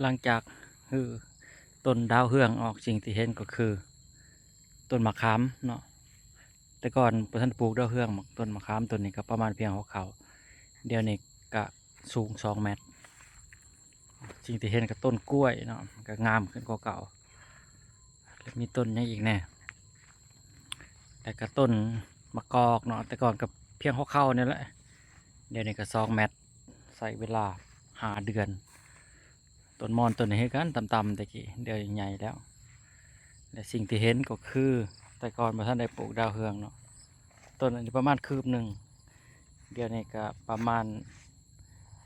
ຫຼັງຈາກຮື້ຕົ້ນດາວເຮືອງອອກ ສິ່ງທີ່ເຫັນກໍຄືຕົ້ນໝາກຂາມເນາະ. ແຕ່ກ່ອນບໍ່ທັນໄດ້ປູກດາວເຮືອງ ໝາກ ຕົ້ນໝາກຂາມຕົ້ນນີ້ກໍປະມານພຽງຫົວເຂົ່າ, ດຽວນີ້ກະສູງສອງແມັດ. ສິ່ງທີ່ເຫັນກໍຕົ້ນກ້ວຍເນາະ ມັນກໍງາມຂຶ້ນກວ່າເກົ່າ. ແລ້ວມີຕົ້ນຫຍັງອີກແດ່? ແລ້ວກໍຕົ້ນໝາກກອກເນາະ, ແຕ່ກ່ອນກໍພຽງຫົວເຂົ່ານີ້ແຫຼະ, ດຽວນີ້ກໍສອງແມັດ ໃຊ້ເວລາຫ້າເດືອນ. ຕົ້ນມອນຕົ້ນນີ້ຄືກັນ ຕ່ຳໆແຕ່ກີ້ ດຽວນີ້ໃຫຍ່ແລ້ວ. ແລະສິ່ງທີ່ເຫັນກໍຄື ແຕ່ກ່ອນບໍ່ທັນໄດ້ປູກດາວເຮືອງເນາະ, ຕົ້ນອັນນີ້ປະມານຄືບໜຶ່ງ ດຽວນີ້ກໍປະມານ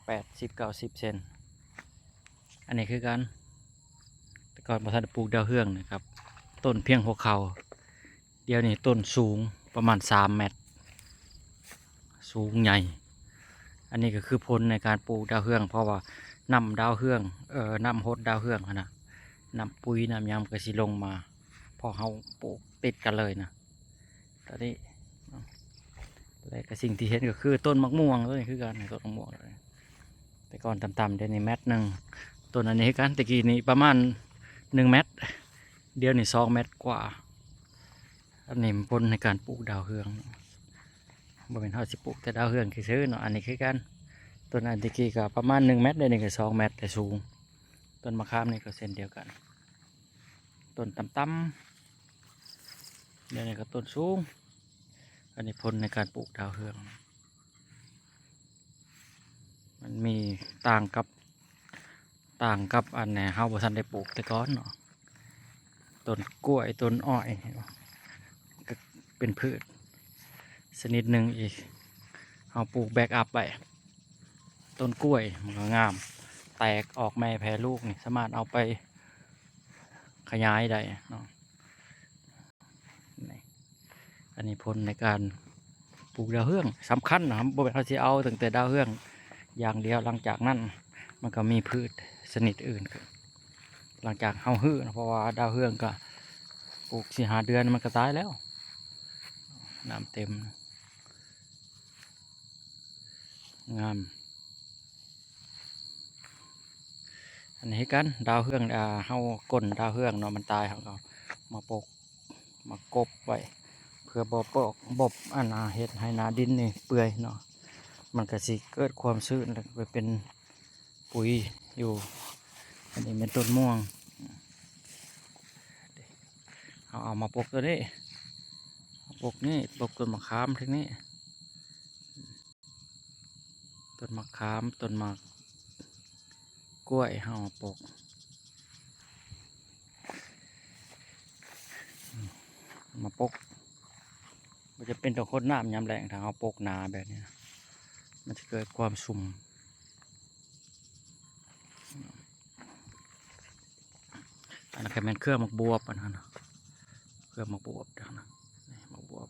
ແປດສິບເກົ້າສິບເຊັນ. ອັນນີ້ຄືກັນ ແຕ່ກ່ອນບໍ່ທັນໄດ້ປູກດາວເຮືອງນະຄັບ ຕົ້ນພຽງຫົວເຂົ່າ, ດຽວນີ້ຕົ້ນສູງປະມານສາມແມັດ ສູງໃຫຍ່. ອັນນີ້ກໍຄືຜົນໃນການປູກດາວເຮືອງ ເພາະວ່ານ້ຳດາວເຮືອງ ເອີ ນ້ຳຫົດດາວເຮືອງຫັ້ນນະ ນ້ຳປຸ໋ຍນ້ຳຫຍັງມັນກໍຊິລົງມາ ເພາະເຮົາປູກຕິດກັນເລີຍນະ. ຕອນນີ້ເນາະ ແລະກໍສິ່ງທີ່ເຫັນກໍຄືຕົ້ນໝາກມ່ວງ ໂຕນີ້ຄືກັນ ຕົ້ນໝາກມ່ວງ ແຕ່ກ່ອນຕ່ຳໆ ດຽວນີ້ແມັດໜຶ່ງ. ຕົ້ນອັນນີ້ຄືກັນ ແຕ່ກີ້ນີ້ປະມານໜຶ່ງແມັດ ດຽວນີ້ສອງແມັດກວ່າ. ອັນນີ້ມັນຜົນໃນການປູກດາວເຮືອງເນາະ, ບໍ່ແມ່ນເຮົາຊິປູກແຕ່ດາວເຮືອງຊື່ໆເນາະ. ອັນນີ້ຄືກັນ ຕົ້ນອັນແຕ່ກີ້ກໍປະມານໜຶ່ງແມັດ ດຽວນີ້ກໍສອງແມັດ ແຕ່ສູງ. ຕົ້ນໝາກຂາມນີ້ກໍເຊັ່ນດຽວກັນ ຕົ້ນຕ່ຳໆ ດຽວນີ້ກໍຕົ້ນສູງ. ອັນນີ້ຜົນໃນການປູກດາວເຮືອງ ມັນມີຕ່າງກັບ ຕ່າງກັບອັນເຮົາບໍ່ທັນໄດ້ປູກແຕ່ກ່ອນເນາະ. ຕົ້ນກ້ວຍ ຕົ້ນອ້ອຍ ກໍເປັນພືດຊະນິດໜຶ່ງອີກ ເຮົາປູກແບັກອັບໄວ້. ຕົ້ນກ້ວຍມັນກໍງາມ ແຕກອອກແມ່ແຜ່ລູກນີ້ ສາມາດເອົາໄປຂະຫຍາຍໄດ້ເນາະ. ນີ້ ອັນນີ້ຜົນໃນການປູກດາວເຮືອງສຳຄັນນະ, ບໍ່ແມ່ນເຮົາຊິເອົາຕັ້ງແຕ່ດາວເຮືອງຢ່າງດຽວ, ຫຼັງຈາກນັ້ນມັນກໍມີພືດຊະນິດອື່ນຂຶ້ນ ຫຼັງຈາກເຮົາຮື້ນະ, ເພາະວ່າດາວເຮືອງກໍປູກສີ່ຫ້າເດືອນມັນກໍຕາຍແລ້ວ. ນ້ຳເຕັມ ງາມ. ອັນນີ້ຄືກັນ ດາວເຮືອງ ອ່າ ເຮົາກົ້ນດາວເຮືອງເນາະ ມັນຕາຍ ເຮົາກໍມາປົກ ມາກົບໄວ້ ເພື່ອບໍ່ປອກ ບໍ່ ອັນນ່າ ເຮັດໃຫ້ໜ້າດິນນີ້ເປື່ອຍເນາະ, ມັນກໍຊິເກີດຄວາມຊື້ນ ແລ້ວກໍໄປເປັນປຸ໋ຍຢູ່. ອັນນີ້ແມ່ນຕົ້ນມ່ວງ ເຮົາເອົາມາປົກໂຕນີ້ ປົກນີ້ ປົກຕົ້ນໝາກຂາມທາງນີ້. ຕົ້ນໝາກຂາມ ຕົ້ນໝາກກ້ວຍ ເຮົາເອົາປົກ ມາປົກ ບໍ່ຈຳເປັນຕ້ອງຫົດນ້ຳຍາມແລ້ງ. ຖ້າເຮົາປົກໜາແບບນີ້ນະ ມັນຈະເກີດຄວາມຊຸ່ມ. ອັນນັ້ນກໍແມ່ນເຄືອໝາກບວບ ອັນນັ້ນນະ ເຄືອໝາກບວບ ອັນນັ້ນນະ ນີ້ໝາກບວບ.